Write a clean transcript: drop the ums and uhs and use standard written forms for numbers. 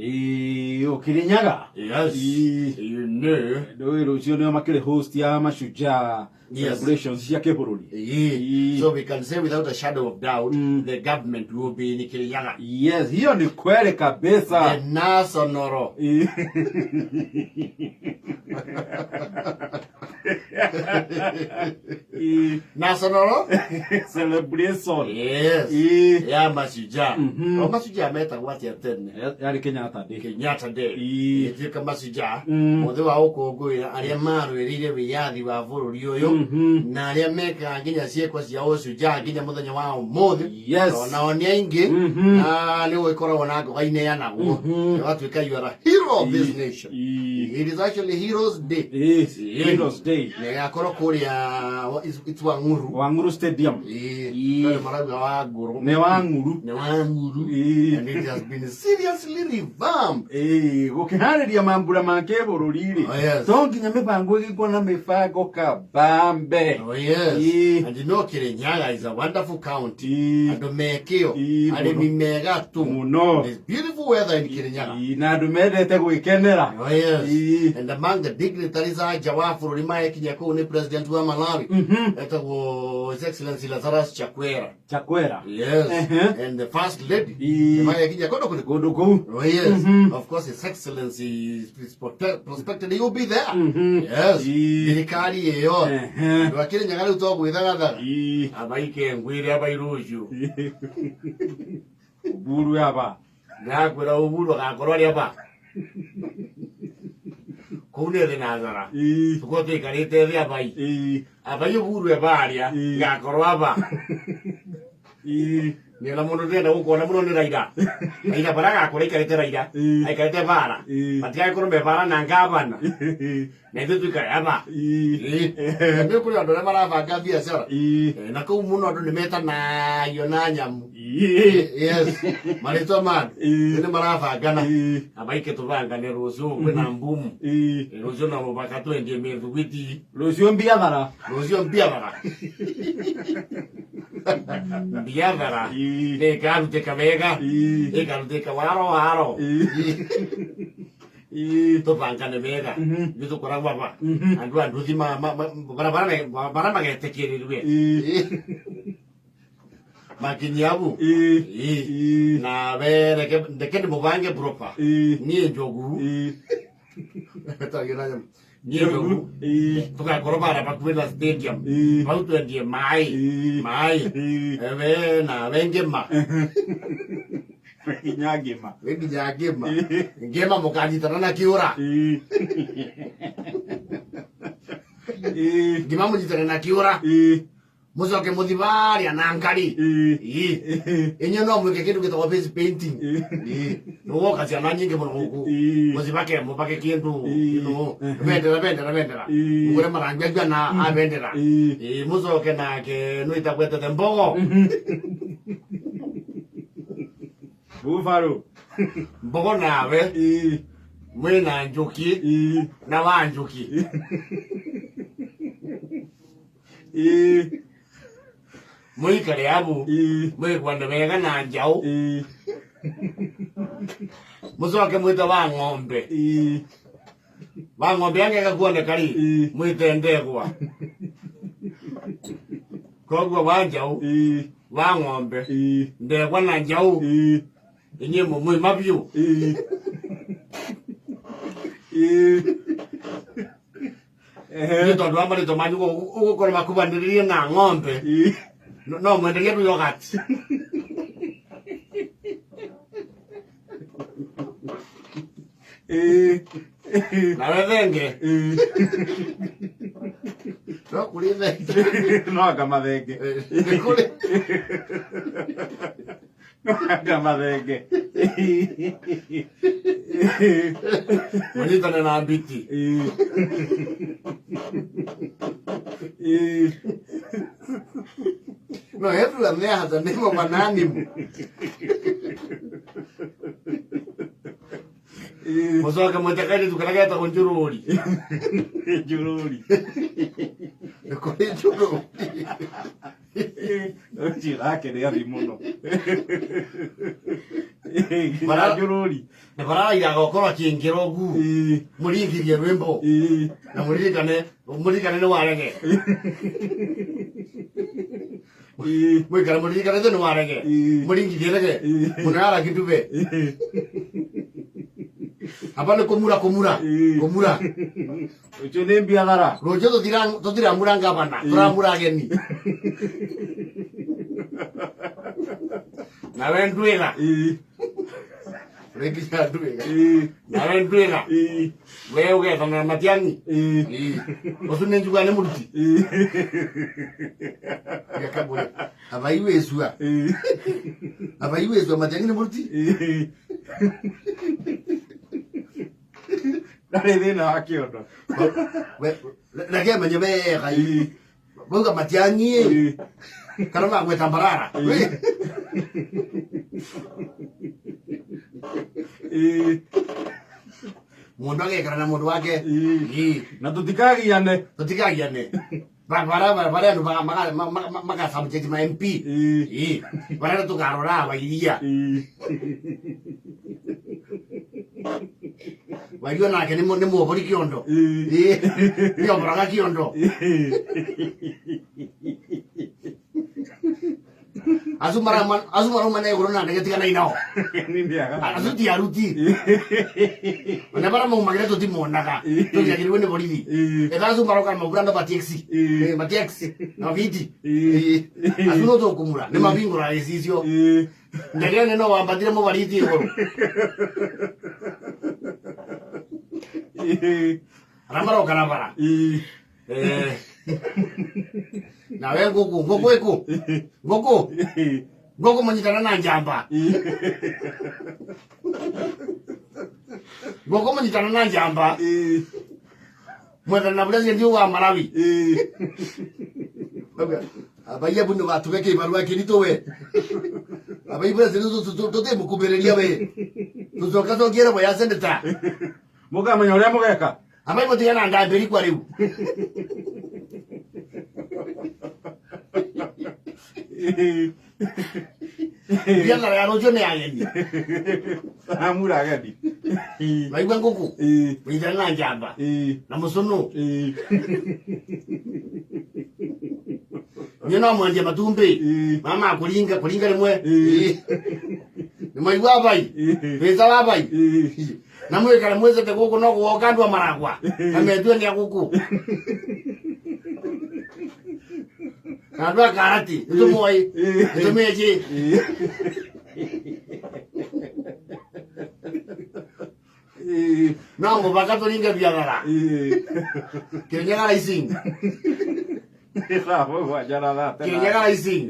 Ĩĩ, o Kirinyaga. Yes. Ĩĩ. You know. Ndũĩ rũciũ nĩo makĩrĩ host ya Mashujaa Yes. celebrations cia kĩbũrũri. Yeah. Ĩĩ. So we can say without a shadow of doubt, the government will be in Kirinyaga. Yes, hiyo ni kweli kabisa. The national. Ĩĩ. Ĩĩ. National? Celebration. Yes. Ĩĩ. Ya Mashujaa. Mhm. O Mashujaa metagwo atĩa tene? Yarĩ Kenyatta Day. Kenyatta Day. Ĩĩ. Ĩtuĩka Mashujaa. Mm. Mũthĩ wa gũkũngũĩra arĩa marũĩrĩire wĩyathi wa bũrũri ũyũ Mhm. na arĩa mekaga nginya ciĩko cia ũcujaa nginya mũthenya wa ũmũthĩ. Yes. Onao nĩ aingĩ. Mhm. Na nĩ gũgĩkoragwo na ngoga ineanagwo. Mhm. Ũgatuĩka you are a hero of this nation. Ĩĩ. It is actually Heroes Day. Yes. Ĩĩ. Heroes Day. Na ĩgakorwo kũrĩa it's Wang'uru. Wang'uru Stadium. Ĩĩ. Ĩĩ. Andũ marauga Wangũrũ. Nĩ Wang'uru. Nĩ Wang'uru. Ĩĩ. And it has been seriously revamped. Ĩĩ, gũkĩharĩria mambura ma kĩbũrũri rĩ Oh, yes. to nginya mĩbango ĩgĩkwo na mĩbango kabambe. Oh, yes. Ĩĩ. And you know Kirinyaga is a wonderful county. Ĩĩ. Andũ mekĩo. Ĩĩ, Arĩmi mega tu. Mũno. There's beautiful weather in Kirinyaga. Ĩĩ, na andũ mendete gwĩkenera. Oh, yes. Ĩĩ. And among the dignitaries a nja wa bũrũri marekinya kũu nĩ president wa Malawi. Mhm. Etagwo His Excellency Lazarus Chakwera. Chakwera. Yes. Ehe. And the first lady. Ĩĩ. Marekinya kũndũ kũrĩkũ? Kũndũ kũu. Oh, yes. Mhm. Of course, His Excellency is prospected he will be there. Mhm. Yes. Ĩĩ. Thirikari ĩyo. Ehe. Andũ a Kirinyaga rĩu to gwĩthagathaga. Ĩĩ. Abaike ngwĩre abai rũciũ. Uburu yaba. Ndakwĩra Uhuru agakorwo arĩ aba. Kũu nĩ thĩ na nzara. Ĩĩ. Tũkorwo tũikarĩte thĩ abai. Ĩĩ. Abai Uhuru ebarĩa. Ĩĩ. Ngakorwo aba. Ĩĩ. Nĩona mũndũ ndĩrenda gũkona mũno nĩ Raila. Raila bara agakorwo aikarĩte Raila. Ĩĩ. Aikarĩte bara. Ĩĩ. Matigagĩkorwo me bara na ngavana. Na ithuĩ tuikare aba. Ĩĩ. Ĩĩ. Nĩ kũrĩ andũ arĩa marabanga biacara. Ĩĩ. Eh, na kũu mũno andũ nĩ metanagio na nyamũ. Ĩĩ. Yes. Marĩtwa ma andũ. Ĩĩ. Nĩ marabangana. Ĩĩ. Abaike tũbangane rũciũ kwĩna mbumu. Ĩĩ. Rũciũ na mũbaka twendie mĩthugwiti. Rũciũ mbiathara. Rũciũ mbiathara. Mbiathara. Ĩĩ. Nĩ ĩkarutĩka wega. Ĩĩ. Ĩkarutĩka waro waro. Ĩĩ. Ĩĩ. Tũbangane wega. Mhm. Ithuĩ tũkoragwo aba. Mhm. Andũ a nduthi barabara bara magetĩkĩrĩrwe. Ĩĩ. Makinyia abu. Ĩĩ. Ĩĩ. Ĩĩ. Na we reke ndeke ndĩmũbange proper. Ĩĩ. Niĩ Njogu. Ĩĩ. Twaria na nyamũ. Niĩ Njogu. Ĩĩ. Tũgakorwo bara bakuhĩ na stadium. Ĩĩ. Hau twendie maĩ. Ĩĩ. Maĩ. Ĩĩ. We nawe ngĩma. Nginya ngĩma. We nginya ngĩma. Ĩĩ. Ngĩma mũkanyitana na kĩũra. Ĩĩ. Ĩĩ. Ngĩma mũnyitane na kĩũra. Ĩĩ. Mũcoke mũthi barĩa na nkari. Ĩĩ. Ĩĩ. Inyuĩ no mwĩke kĩndũ gĩtagwo face painting. Ĩĩ. Ĩĩ. Nĩgũgoka ciana nyingĩ mũno gũkũ. Ĩĩ. Mũcibake mũbake kĩndũ. Ĩĩ. You know, bendera bendera bendera. Ĩĩ. Mũgũre marangi acio na a bendera. Ĩĩ. Ĩĩ, mũcoke nake nĩwĩtagwetete mbogo. Buffalo. Mbogo nawe Ĩĩ. mwĩna njũki Ĩĩ. na wa njũki. Ĩĩ. Mũikare abu Ĩĩ. mwĩkwane wega na njaũ. Ĩĩ. Mũcoke mwĩte wa ng'ombe. Ĩĩ. Wa ng'ombe angĩaga kuoneka rĩ Ĩĩ. mwĩte ndegwa. Koguo wa njaũ Ĩĩ. wa ng'ombe Ĩĩ. ndegwa na njaũ Ĩĩ. inyuĩ mwĩ mabiũ. Ĩĩ. Ĩĩ. Ehe. Nĩ tondũ wa marĩtwa manyu ũgũkorwo makubanĩrĩrie na ng'ombe Ĩĩ. no mwenderie tu yogurt. Ĩĩ. Nawe thenge Ĩĩ. no kũrĩ thenge. No anga mathenge. Nĩ kũrĩ. No anga mathenge. Mũnyitane na mbiti. Ĩĩ. Ĩĩ. No everyone there has a name of an animal. Ĩĩ. Mũcoke mwĩte kairĩtu karĩa getagwo njũrũri. Njũrũri. Nĩ kũrĩ njũrũri. Ũcio nake nĩ athi mũno. Nginya njũrũri. Na bara Raila agokorwo akĩingĩra ũgu mũringithie rwĩmbo na mũririkane mũririkane nĩ warege mwikare mũririkane nĩ warege mũringithie rege mũno yaragi ndube hapa nĩ kũmura kũmura kũmura. Rũciũ nĩ mbiathara. Rũciũ tũtiramura ngavana, tũramura ageni. Nawe ndwĩga rĩnginya ndwĩga nawe ndwĩga we ũgethana na Matiang'i ũcio nĩ njuga nĩ mũruti Gakaburi abaiwĩcua abaiwĩcua Matiang'i nĩ mũruti. Ndarĩ thĩna wa kĩondo. Reke menye wega bauga Matiang'i kana magweta Mbarara. Mundu agekara na mundu wake. Na tutikagiane. Tutikagiane bara bara andu magasubject ma MP bara tukarora wairia wairia nake ni muobori kiondo nioboraga kiondo acu marauma na iguru na ndege tiganai nao. Acu ti aruti ona bara maumagire tutimonaga tutiagiriwe ni borithi etha acu maroka maura na matiexi matiexi na viti acu no tukumura ni mabingura gicicio ndege nene no wambatire mubariti iguru aria maroka na bara nawe nguku nguku iku nguku nguku munyitana na njamba nguku munyitana na njamba mwethana na president wa Malawi abaiya buno batuge kibarua kirito we abai president tutimukumiriria we tucoka cokiere ya senator mukamenya uria mugeka. Abai mutigana ndambiri kwa riu biathara ya rũciũ nĩ ageni. Amura ageni. Waigua ngũkũ mũnyitane na njamba na mũcũnũ niĩ no mwendia matumbĩ mama kũringa kũringa rĩmwe nĩ mwaigua abai wĩca wa abai na mwĩkare mwĩcete gũkũ no gũgoka andũ a maragwa na metue nĩ a gũkũ na andũ a karati nĩtũmoĩ nĩtũmĩnjĩ. No mũbaka tũringe biathara Kirinyaga Rising. Thaa mũgwanja na thaa Kirinyaga Rising.